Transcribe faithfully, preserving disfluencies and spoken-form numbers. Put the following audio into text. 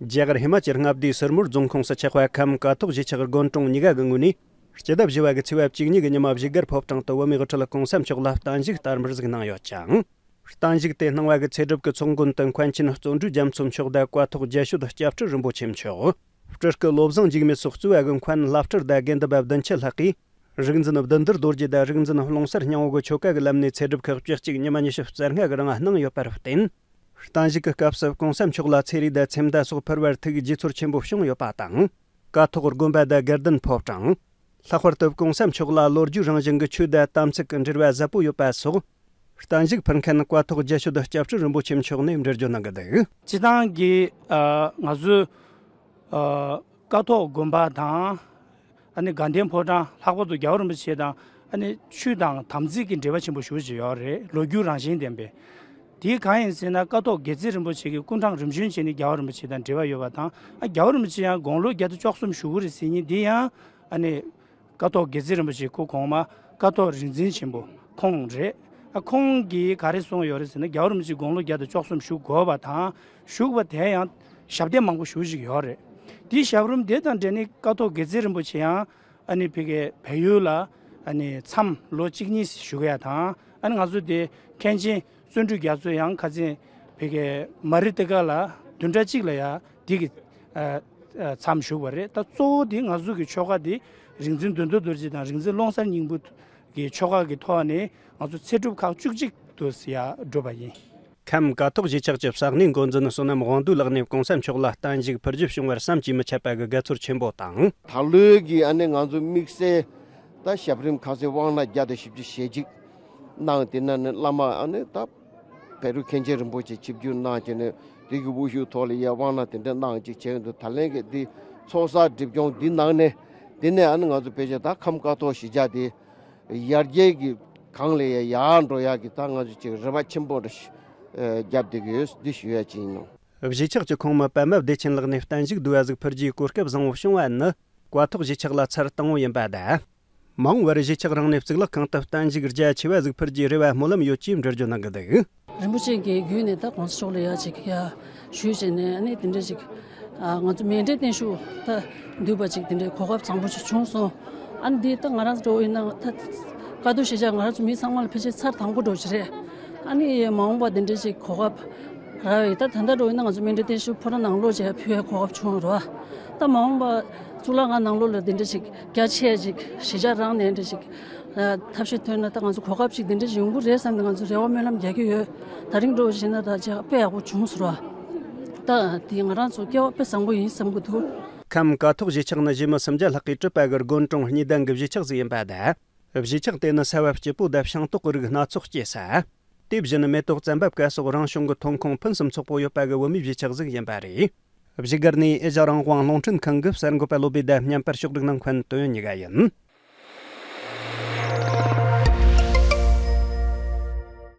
རྒྱ་གར་ཧི་མ་ཅལ་མངའ་སྡེའི་སིར་མོར་རྫོང་ཁོངས་སུ་ཆགས་པ་ཁམས་ཀ་ཐོག་གཞིས་ཆགས་དགོན་གྲོང་གཉིས་ཀ་གི་ངོས་ནས། སྤྱི་ཟླ་བཞི་བ་གི་ཚེས་པ་བཅུ་གཉིས་ཀྱི་ཉི་མ་བཞུགས་སྒར་ཕོ་བྲང་དུ་བོད་མིའི་དབུ་ཁྲིད་གོང་ས་མཆོག་ལ་བརྟན་བཞུགས་དར་འབུལ་ཟིག་གནང་ཡོད་ཅིང་། བརྟན་བཞུགས་དེ་གནང་བ་གི་ཚེ་སྒྲུབ་ཀྱི་ཚོགས་མགོན་དུ་མཁན་ཆེན་བརྩོན་འགྲུས་རྒྱ་མཚོ་མཆོག་དང་ཀ་ཐོག་རྒྱལ་ཤོད་སྐྱབས་ཁྲི་རིན་པོ་ཆེ་མཆོག་སྤྲུལ་སྐུ་བློ་བཟང་འཇིགས་མེད་སོགས་གཙོས་པ་གི་མཁན་བླ་སྤྲུལ་དང་དགེ་འདུན་པ་བདུན་ཅུ་ལྷག་གིས། རིག་འཛིན་བདུད་འདུལ་རྡོ་རྗེ་དང་རིག་འཛིན་ཀློང་གསལ་སྙིང་པོ་གི་ཆོ་ག་གི་ལམ་ནས་ཚེ་སྒྲུབ་ཁག་བཅུ་གཅིག་ཉི་མ་ཉི་ཤུ་རྩ་ལྔ་གི་རིང་གནང་ཡོད་པར་བརྟེན། བརྟན་བཞུགས་ཀྱི་སྐབས་སུ་གོང་ས་མཆོག་ལ་ཚེ་རིལ་དང་ཚེ་མདའ་སོགས་ཕུལ་བར་ཐུགས་དགྱེས་ཚོར་ཆེན་པོ་བྱུང་ཡོད་པ་དང་། ཀ་ཐོག་དགོན་པ་དང་དགེ་ལྡན་ཕོ་བྲང་། ལྷག་པར་དུ་གོང་ས་མཆོག་ལ་ལོ་རྒྱུས་རང་བཞིན་གྱི་ཆོས་དང་དམ་ཚིག་གི་འབྲེལ་བ་ཟབ་པོ་ཡོད་པ་སོགས། བརྟན་བཞུགས་ཕུལ་མཁན་ཀ་ཐོག་རྒྱལ་ཤོད་སྐྱབས་ཁྲི་རིན་པོ་ཆེ་མཆོག་ནས་འགྲེལ་བརྗོད་གནང་གི་འདུག་སྤྱི་བཏང་གི་ཨ་ང་ཚོའི་ཨ་ཀ་ཐོག་དགོན་པ་དང་། ཨ་ནི་དགའ་ལྡན་ཕོ་བྲང་། ལྷག་པར་དུ་རྒྱལ་བ་རིན་པོ་ཆེ་དང་ཨ་ནི་ཆོས་དང་དམ་ཚིག་གི་འབྲེལ་བ་ཆེན་པོ་ཞེ་པོ་ཅིག་ཡོད་རེད། ལོ་རྒྱུས་རང་བཞིན་ལྡན་པའི། དེ་གང་ཡིན་ཟེར་ན། ཀ་ཐོག་དགེ་རྩེ་རིན་པོ་ཆེ་གི་སྐུ་འཕྲེང་རིམ་བྱོན་བྱས་ནས་རྒྱལ་བ་རིན་པོ་ཆེ་དང་འབྲེལ་བ་ཡོད་པ་དང་། ཨ་རྒྱལ་བ་རིན་པོ་ཆེ་ཡང་དགུང་ལོ་བརྒྱ་དང་བཅུ་གསུམ་བཞུགས་ཀྱི་རེད་ཟེར་མཁན་འདི་ཡང་ཨ་ནི། ཀ་ཐོག་དགེ་རྩེ་རིན་པོ་ཆེ་སྐུ་གོང་མ་ཀ་ཐོག་རིག་འཛིན་ཆེན་པོ་ཁོང་རེད། ཨ་ཁོང་གིས་ག་རེ་གསུངས་ཡོད་རེད་ཟེར་ན། རྒྱལ་བ་རིན་པོ་ཆེ་དགུང་ལོ་བརྒྱ་དང་བཅུ་གསུམ་བཞུགས་དགོས་པ་དང་། བཞུགས་པ་དེ་ཡང་ཞབས་བརྟན་མང་པོ་ཞེ་པོ་ཅིག་ཡོད་རེད། དེའི་ཞབས་རིམ་དེ་དང་འབྲེལ་ནས་ཀ་ཐོག་དགེ་རྩེ་རིན་པོ་ཆེ་ཡང་ཨ་ནི་ཕ་གིའི་བལ་ཡུལ་ལ་ཨ་ནི་མཚམས་ལོ་གཅིག་གཉིས་བཞུགས་ཡ་དང་། ཨ་ནི་ང་ཚོ་དེ་མཁན་ཆེན་བརྩོན་འགྲུས་རྒྱ་མཚོ་ཡང་ཁ་སང་ཕ་གིའི་མ་རི་ཏི་ཀ་ལ་བདུན་ཕྲག་གཅིག་ལ་ཡ་དེ་གི་ཨ་ཨ་མཚམས་བཞུགས་པ་རེད། ད་གཙོ་བོ་དེ་ང་ཚོ་གི་ཆོ་ག་དེ་རིག་འཛིན་བདུད་འདུལ་རྡོ་རྗེ་དང་རིག་འཛིན་ཀློང་གསལ་སྙིང་པོ་གི་ཆོ་ག་གི་ཐོག་ནས་ང་ཚོ་ཚེ་སྒྲུབ་ཁག་བཅུ་གཅིག་ཏུ་ཡ་བསྒྲུབས་པ་ཡིན། ཁམས་ཀ་ཐོག་གཞིས་ཆགས་ཀྱི་ས་གནས་འགོ་འཛིན་བསོད་ནམས་དབང་འདུས་ལགས་ནས་གོང་ས་མཆོག་ལ་བརྟན་བཞུགས་ཕུལ་རྒྱུ་བྱུང་བར་བསམ་གྱིས་མི་ཁྱབ་པ་གི་དགའ་ཚོར་ཆེན་པོ་དང་། ད་ལོའི་གི་ཨ་ནི་ང་ཚོ་དམིགས་བསལ་ད་ཞབས་རིམ་ཁ་སང་དབང་གནང་བརྒྱ་དང་བཞི་བཅུ་ཞེ་གཅིག་གནང་། དེ་ནང་ནས་བླ་མ་ཨ་ནི་ད་བཻ་རོ་མཁན་ཆེན་རིན་པོ་ཆེ་ཆིབས་བསྒྱུར་གནང་བྱས་ནས་དེ་གི་དབུ་བཞུགས་ཐོག་ལ་ཡ་དབང་གནང་དེ་འདྲ་གནང་ཅིག་བྱས་འདུག་ད་ལན་གི་འདི་ཚོགས་བསགས་སྒྲིབ་སྦྱོང་འདི་ནང་ནས་དེ་ནས་ཨ་ནི་ང་ཚོ་ཕལ་ཆེར་ད་ཁམས་ཀ་ཐོག་གཞིས་ཆགས་དེ་ཡར་རྒྱས་ཀྱི་སྒང་ལ་ཡ་ཡར་འགྲོ་ཡག་གི་ད་ང་ཚོ་ཅིག་རེ་བ་ཆེན་པོ་རེ་བརྒྱབ་བསྡད་ཀྱི་ཡོད། འདི་ཞུ་ཡ་ཅིག་ཡིན་ནོ། གཞིས་ཆགས་ཀྱི་ཁོངས་མི་པདྨ་བདེ་ཆེན་ལགས་ནས་བརྟན་བཞུགས་བསྡུ་བ་ཟིག་ཕུལ་རྒྱུའི་གོ་སྐབས་བཟང་བོ་བྱུང་བ་ནི་ཀ་ཐོག་གཞིས་ཆགས་ལ་ཚར་དང་པོ་ཡིན་པ་དང་། མ་འོངས་པར་གཞིས་ཆགས་རང་ནས་གཙུག་ལག་ཁང་དུ་བརྟན་བཞུགས་རྒྱ་ཆེ་བ་ཟིག་ཕུལ་རྒྱུའི་རེ་བ་སྨོན་ལམ་ཡོད་ཅེས་འགྲེལ་བརྗོད་གནང་གི་འདུག་རིན་པོ་ཆེ་གི་བརྒྱུད་ནས་ད་གོང་ས་མཆོག་ལ་ཡ་ཅིག་ཡ་ཞུས་བྱས་ནས་ཨ་ནི་དེ་འདྲ་ཅིག་ཨ་ང་ཚོ་མཎྜལ་བརྟན་བཞུགས་ད་འདུས་པ་ཅིག་དེ་འདྲའི་གོ་སྐབས་བཟང་པོ་ཞིག་བྱུང་སོང་། ཨ་ནི་འདི་ད་ང་རང་ཚོ་འདྲ་བོ་ཡིན་ན་ད་ཀ་ཐོག་གཞིས་ཆགས་ང་རང་ཚོ་མི་ཚང་མ་ལ་ཕལ་ཆེར་ཚར་དང་པོ་འདྲ་བོ་ཅིག་རེད། ཨ་ནི་མ་འོངས་པ་དེ་འདྲ་ཅིག་གོ་སྐབས་རག་ཡོད། ད་ད་ལྟ་འདྲ་བོ་ཡིན་ན་ང་ཚོ་མཎྜལ་བརྟན་བཞུགས་ཕོ་བྲང་ནང་ལོགས་ཅིག་ཕུལ་བའི་གོ་སྐབས་བྱུང་རོ། ད་མ་འོངས་པ་གཙུག་ལག་ཁང་ནང་ལོགས་ལ་དེ་འདྲ་ཅིག་རྒྱ་ཆེ་ཅིག་གཞིས་ཆགས་རང་ནས་འདྲ་ཅིག་ཨ་ཐབས་ཤེས་ཐོན་ན་ད་ང་ཚོ་གོ་སྐབས་ཅིག་དེ་འདྲ་ཅིག་ཡོང་གི་རེད་བསམ་ནས་ང་ཚོ་རེ་བ་སྨོན་ལམ་རྒྱག་གི་ཡོད། ད་རིང་འདྲ་བོ་བྱས་ན་ད་ཅིག་དཔེ་ཡག་པོ་བྱུང་སོང་རོ། ད་དེ་ང་རང་ཚོ་སྐལ་བ་དཔེ་བཟང་པོ་ཡིན་བསམ་གི་འདུག་ཁམས་ཀ་ཐོག་གཞིས་ཆགས་ནི་གཞི་མི་སུམ་བརྒྱ་ལྷག་གིས་གྲུབ་པ་གི་དགོན་གྲོང་གཉིས་ལྡན་གྱི་གཞིས་ཆགས་ཟིག་ཡིན་པ་དང་། གཞིས་ཆགས་དེ་ནི་ས་བབ་སྐྱིད་པོ་དང་ཤིང་ཏོག་གི་རིགས་སྣ་ཚོགས་སྐྱེས་ས། དེ་བཞིན་མེ་ཏོག་ཙམ་པ་བཀའ་སོགས་རང་བྱུང་གི་ཐོན་ཁུངས་ཕུན་སུམ་ཚོགས་པོ་ཡོད་པ་གི་བོད་མིའི་གཞིས་ཆགས་ཟིག་ཡིན་པ་རེད། བཞུགས་སྒར་ནས་ཨེ་ཤ་རང་དབང་རླུང་འཕྲིན་ཁང་གི་གསར་འགོད་པ་བློ་བྷེ་དང་མཉམ་པར་ཕྱོགས་སྒྲིག་གནང་མཁན་དོན་ཡོད་གཉིས་ཀ་ཡིན།